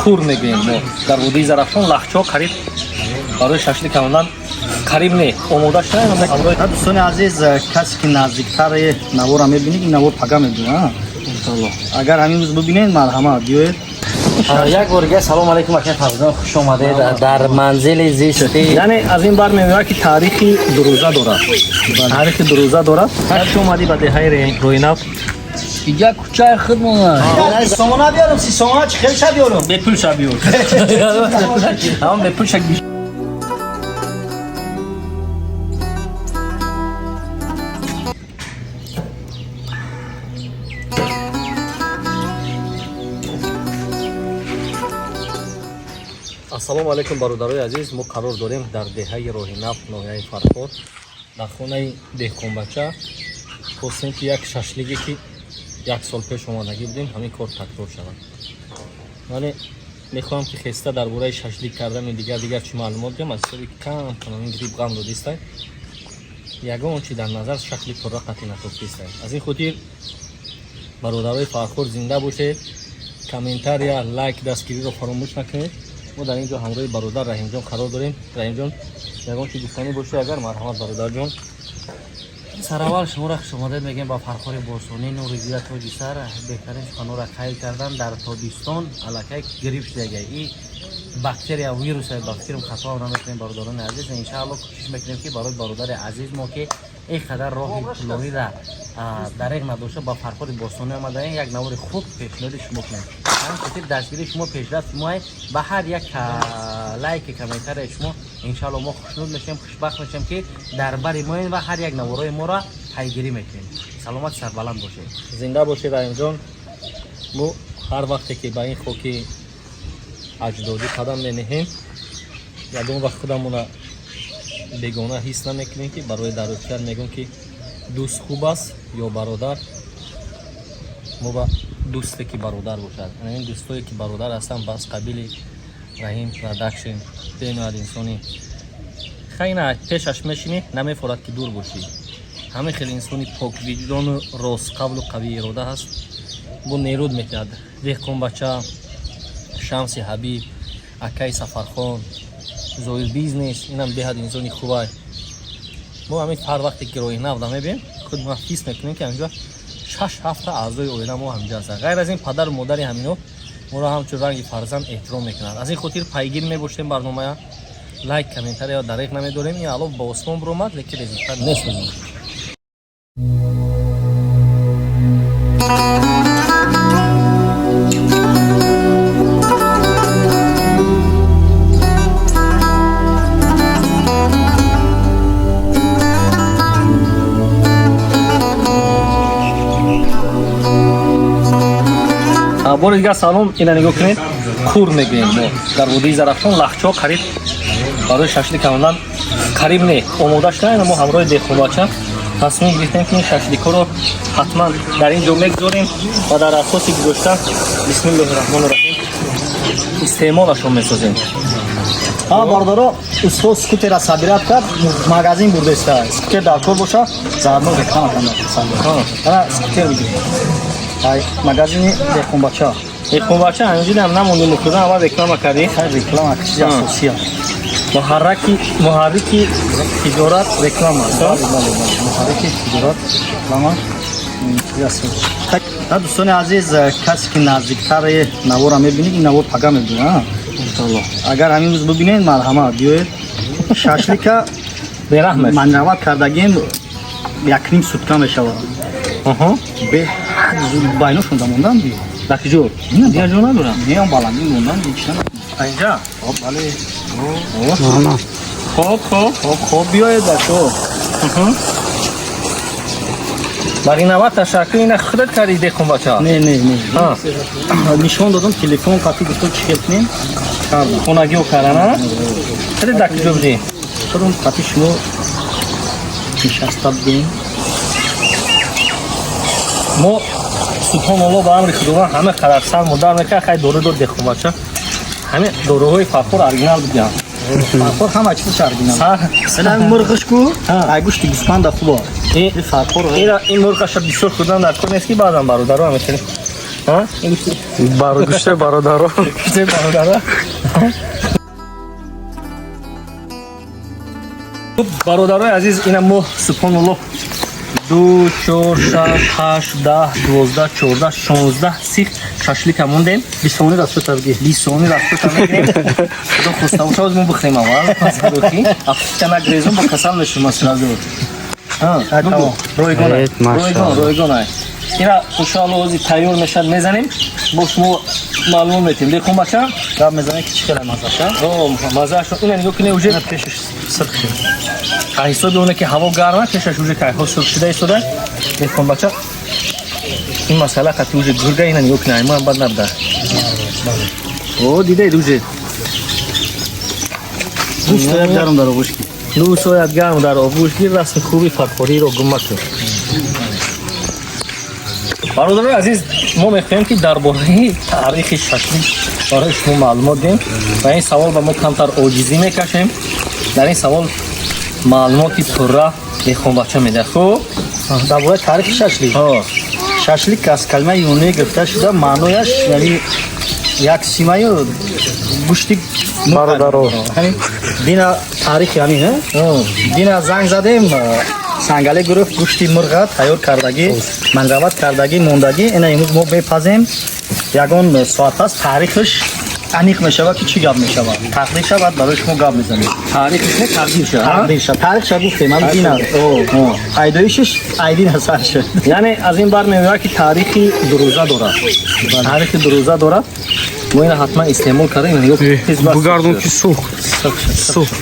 Кур мегӯем мо дар водии Зарафшон, лахчо қариб барои шашлик кардан қариб не, омода шуда. Дӯстони азиз, касе ки наздиктари навора мебинед, ин навор пага мебинад. Иншаллоҳ. Агар ҳамин рӯз бибинед, марҳамат, биёед. Як бор дига салом алейкум, акай Фарзон, хуш омадед дар манзили зисти. Яъне аз ин бармеояд, ки таърихи дурӯза дорад, таърихи дурӯза дорад. Хуш омадӣ ба деҳаи Рӯйнав. Иҷа кӯчаи худмон. Сомона биёрам, си сомона чӣ хел ша биёрам? Бепул ша биёр, ҳамон бепул ша. Ассалому алайкум, бародарои азиз. Мо қарор дорем дар деҳаи Роҳинав, ноҳияи Фархор, дар хонаи деҳқонбача. Хостем, ки як шашлиге, ки як сол пеш омадагӣ будем, ҳамин кор такрор шавад. Вале мехоҳам, ки хеста дар бораи шашлик кардану дигар дигар чӣ маълумот диҳам, аз ҳисоби кам кам ин грипп ғам додистай, ягон чи дар назар шакли пурра қатъи натофтистай. Аз ин хотир, бародарои Фархор, зинда бошед, комментария, лайк, дастгириро фаромӯш накунед. Мо дар ин ҷо ҳамроҳи бародар Раҳимҷон қарор дорем. Раҳимҷон, ягон чи гуфтанӣ бошед агар, марҳамат, бародарҷон. Сараввал шуморо хушомадед мегӯем ба Фархори бостонӣ. Нури дида, тоҷи сар, беҳтарин суханҳоро қайд кардан. Дар тобистон аллакай грипп шудага и бактерия, вируса, ба фикрам, хато намекунем. Бародарони азиз, иншаалло, кӯшиш мекунем, ки барои бародари азиз мо, ки ин қадар роҳи тӯлониро дареғ надошта ба Фархори бостонӣ омадаем, як навори хуб пешниҳоди шумо кунем. Ҳамин хотир дастгирии шумо пешрафт шумо ба ҳар як лайки, комментарияи шумо, иншаалло, мо хушнуд мешавем, хушбахт мешавем, ки дар бари моем ва ҳар як наворои моро пайгирӣ мекунем. Саломат, сарбаланд бошед. Зинда бошед, Раҳимҷон. Мо ҳар вақте ки ба ин хоки аҷдодӣ қадам менеҳем, ягон вақт худамона бегона ҳис намекунем, ки барои дарӯфтият мегӯм, ки дӯст хуб аст ё бародар. Мо ба дӯсте, ки бародар бошад, ин дӯстое, ки бародар ҳастанд, бас қабили Раҳим Продакшн, бениҳоят инсони хайна, пешаш мешинӣ, намефорад, ки дур бошӣ. Ҳамин хел инсони поквиҷдону ростқавлу қавии ирода ҳаст, бо неруд метиҳад. Деҳқонбача, Шамси Ҳабиб, акаи Сафархон, Зоир Бизнес, инам беҳад инсони хубай. Мо ҳамин ҳар вақте ки роҳи нав мебием, худ мо ҳис мекунем, ки ҳаминҷо шаш ҳафта аъзои оила мо ҳаминҷо ҳастанд. Ғайр аз ин, падару модари ҳамино моро ҳамчун ранги фарзанд эҳтиром мекунанд. Аз ин хотир пайгир мебошем барномая, лайк, комментария дареғ намедорем. Ин алов ба осмон биромад, лекин результат нест. Бори дигар салом. Ина нигоҳ кунед, кур мегӯем мо дар водии Зарафшон, лахчо қариб барои шашлик кардан қариб не, омода шуда. Мо ҳамроҳи деҳқонбача тасмим гирифтем, ки ин шашликҳоро ҳатман дар ин ҷо мегузорем ва дар асоси гузошта, бисмиллоҳи раҳмони раҳим, истеъмолашон месозем. Ҳа, бародаро, устод скутера собирать кард, магазин бурдеста. Скутер дар кор боша, заодно реклама кардам. Ана скутер бигиред. Ай магазини деҳқонбача. Деҳқонбача, ҳаминҷурам намондем, худо, аввал реклама кардӣ. Хай, реклама чизи асосия. Муҳаррики тиҷорат реклама аст. Бале, бале, муҳаррики тиҷорат реклама чизи асосӣ. Дӯстони азиз, касе ки наздиктари навора мебинед, ин навор пага мебинад. Иншаллоҳ. Агар ҳамин рӯз бибинед, марҳамат, биёед. Шашлика бераҳмат мариновать кардагим, якним сутка мешавад. Беҳад зуд байношонда мондан ди. Дар куҷо? Дигар ҷо надорам. Не, он баландӣ мондан ди, чӣ. Инҷа? Хоб, бале. Хоб, хоб. Хоб, хоб, биёед, бачаҳо. Мариновать ташаккур, ина худат кардӣ, деҳқонбача? Не, не, не, нишон додам, телефон қатӣ гуфтам, чӣ хел кунем, кардам. Хонагиҳо кардана? Хеле дар куҷо будӣ? Худам қатӣ шумо нишаста будем. Мо, субҳоналло, ба амри Худованд ҳама қадар сар мудар мекард. Хай, дору дод деҳқонбача, ҳамин доруҳои Фархор оригинал будиям. Фархор ҳама чизаш оригинал. Сар Ина мурғиш ку, ай гӯшти гӯспанда хуб. Ин Фархор ин мурғаша бисёр хӯрдан дар кор нест, ки баъзан бародаро ҳамин хеле Ҳа? Гӯшти бародаро. Гӯшти бародаро. Бародарои азиз, ина мо субҳоналлоҳ 2, 4, 6, 8, 10, 12, 14, 16 сих шашлика мондем. 20 сомонӣ расчёта бигир. 20 сомонӣ расчёта мегирем. Худо хоста боша, ҳозир мо бихӯрем аввал. Афтита нагрезум, бо касал мешум сразу. Тамом. Ройгон, Эт, машаллоҳ. ройгон, ройгон. Ина иншоаллоҳ ҳозир тайёр мешад, мезанем. Бо шумо маълум метем. Бехун бача? Гап мезанем ки чӣ хеле мазаша. О, мазаашо ина нигоҳ кунед уже. Ина пешаш сирх шуд. А ҳисоби оне ки ҳаво гарма, пешаш уже кайҳо сурх шуда истода. Бехун бача. Ин масъала қати уже гурга ина нигоҳ кунед, айман бад набуда. О, дидаед уже. Гӯшт як гарм дар оғӯш гир. Ду соат гарм дар оғӯш гир, расми хуби фархориро гум макун. Бародарои азиз, мо мехоҳем ки дар бораи таърихи шашлик барои шумо маълумот диҳем ва ин савол ба мо камтар оҷизӣ мекашем. Дар ин савол маълумоти пурра бехонбача медиҳад. Хуб? Дар бораи таърихи шашлик. Ҳо. Шашлик аз калимаи юнонӣ гирифта шуда, маънояш яъне як симаю гӯшти Бародаро. Ҳамин дина таърихи ҳамин, ҳа? Дина занг задем, сангале гурӯҳ гӯшти мурға тайёр кардагӣ, манрават кардагӣ, мондагӣ. Ина имрӯз мо мепазем. Ягон соат пас таърихаш аниқ мешавад ки чӣ гап мешавад. Тақдир шавад, барои шумо гап мезанем. Таърихиш не, тақдирша. Тақдирша, таърихша гуфтем, ҳам дина. Пайдоишиш айдина сар шуд. Яъне аз ин бармеояд ки таърихи дурӯза дорад. Таърихи дурӯза дорад. Мо ина ҳатман истеъмол кардем. Ина нигоҳ тез бас. Бугардон ки сӯхт. Сӯхт.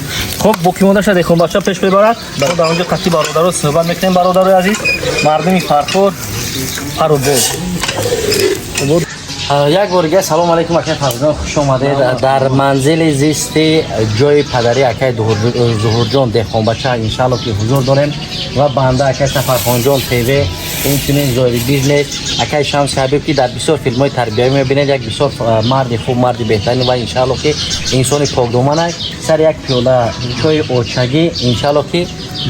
Хуб, боқимонда шуд бехонбача пеш мебарад. Мо дар онҷо қатъи бародаро суҳбат мекунем. Бародарои азиз, мардуми Фархор, пару бол. Як бор дига салом алейкум, акай Фарзон, хуш омадед дар манзили зисти ҷои падари акай Зуҳурҷон деҳқонбача. Иншаалло ки ҳузур дорем ва банда акай Сафархонҷон ТВ, инчунин Зоҳири бизнес, акай Шамси Ҳабиб, ки дар бисёр филмҳои тарбиявӣ мебинед, як бисёр марди хуб, марди беҳтарин ва иншаалло ки инсони покдоман. Сари як пиёла чойи очагӣ иншаалло ки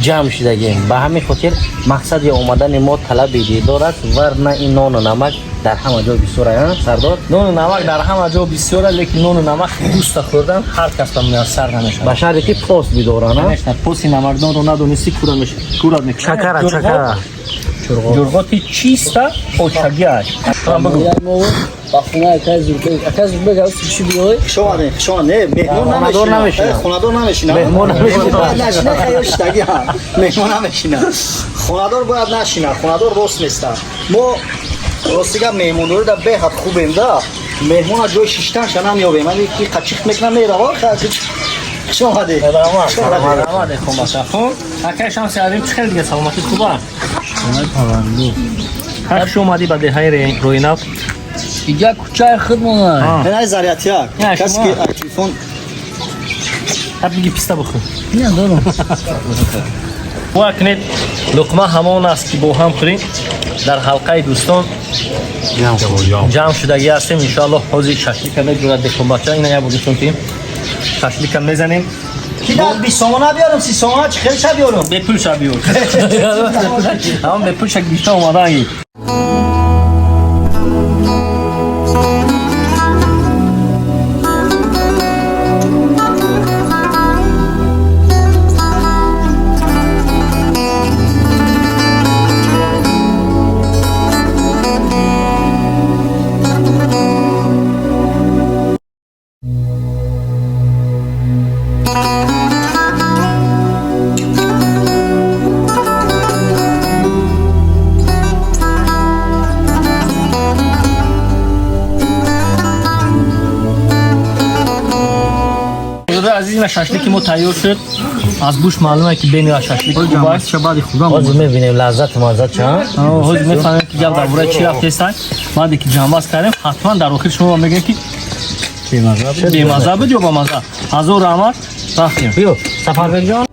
ҷамъ шидагем. Ба ҳамин хотир мақсади омадани мо талаби дидор аст, варна ин нону намак дар ҳама ҷо бисёр аст, сардор. Нону намак дар ҳама ҷо бисёр аст, лекин нону намак гӯшта хӯрдан ҳар кас ба муяссар намешавад. Ба шарте ки пост бидоранд. Конечно, поси намакдонро надонисти, кура мешавад. Курат мекунад. Чакара, чакара. Ҷурғоти чиста очагӣ аст. Ман бигӯ. Ба хонаи акай Зурбек, акай Зурбек, аз чӣ биёй? Хуш омадед, хуш омадед. Не, меҳмон Хонадор намешинад. намешинад. Хонадор намешинад. Меҳмон намешинад. Бояд нашинад, хаёл шидагӣ ҳам. Меҳмон намешинад. Хонадор бояд нашинад. Хонадор рост местад. Мо рости гап меҳмондорӣ дар беҳад хубем да. Меҳмона ҷои шиштанша намеёбем. Ҳамин ки қачихт мекунам мерава. Хуш омадед. Раҳмат, Хуш омадед. раҳмат, бехонбача. Хуб, акай Шамси Ҳабиб, чӣ хел дига, саломатӣ хуб аст? Ҳар хуш омадӣ ба деҳаи Рӯйнав. Иҷа кӯчаи худмона. Ина зарятияк. Не, Касе шумо. ки аз телефон Ҳа, биги писта бихӯр. Не дорам. Бовар кунед, луқма ҳамон аст ки бо ҳам хӯрем. Дар ҳалқаи дӯстон ҷамъ шудагӣ ҳастем. Иншоаллоҳ ҳозир шашлика меҷӯрад бехонбача. Ина як бор нишон кунем. Шашлика мезанем. Ки дар 20 сомона биёрам, 30 сомона чӣ хел ша биёрам? Бепул ша биёр. Ҳамон бепул ша гирифта омадаи. Бародари азиз, ина шашлики мо тайёр шуд. Аз гӯшт маълум аст ки бениҳоят шашлик хуб аст. Баъди худам. Ҳозир мебинем лаззату маззат ча. Ҳозир мефаҳмем ки гап дар бораи чӣ рафтест. Баъде ки ҷамъбаст кардем, ҳатман дар охир шумо мегӯем ки бемазза буд ё бамазза. Ҳазор раҳмат, рафтем. Биё, Сафарбекҷон.